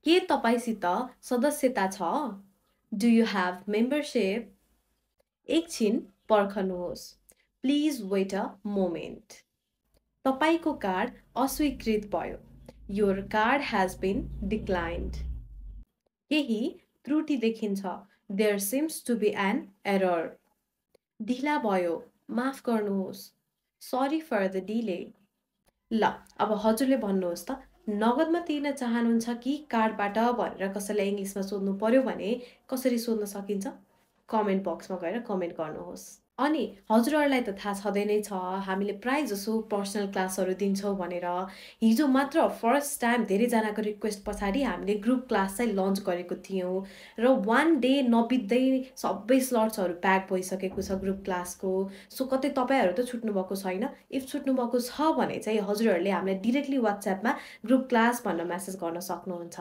के तपाईसित सदस्यता छ? Do you have membership? एकछिन पर्खनुहोस्. Please wait a moment. तपाईको कार्ड अस्वीकृत भयो. Your card has been declined. केही त्रुटि देखिन्छ. There seems to be an error. ढिला भयो. माफ गर्नुहोस्. Sorry for the delay. ल अब हजुरले भन्नुहोस् त नगदमा तिर्न चाहनुहुन्छ कि कार्डबाट भनेर कसैलाई इङ्ग्लिसमा सोध्नु पर्यो भने कसरी सोध्न सकिन्छ? कमेन्ट बक्समा गएर कमेन्ट गर्नुहोस्. अनि हजुरहरूलाई त थाहा छँदै नै छ हामीले प्राय जसो पर्सनल क्लासहरू दिन्छौँ भनेर. हिजो मात्र फर्स्ट टाइम धेरैजनाको रिक्वेस्ट पछाडि हामीले ग्रुप क्लास चाहिँ लन्च गरेको थियौँ र 1 डे नबित्दै सबै स्लट्सहरू प्याक भइसकेको छ ग्रुप क्लासको. सो कतै तपाईँहरू त छुट्नुभएको छैन. इफ छुट्नुभएको छ भने चाहिँ हजुरहरूले हामीलाई डिरेक्टली वाट्सएपमा ग्रुप क्लास भनेर मेसेज गर्न सक्नुहुन्छ.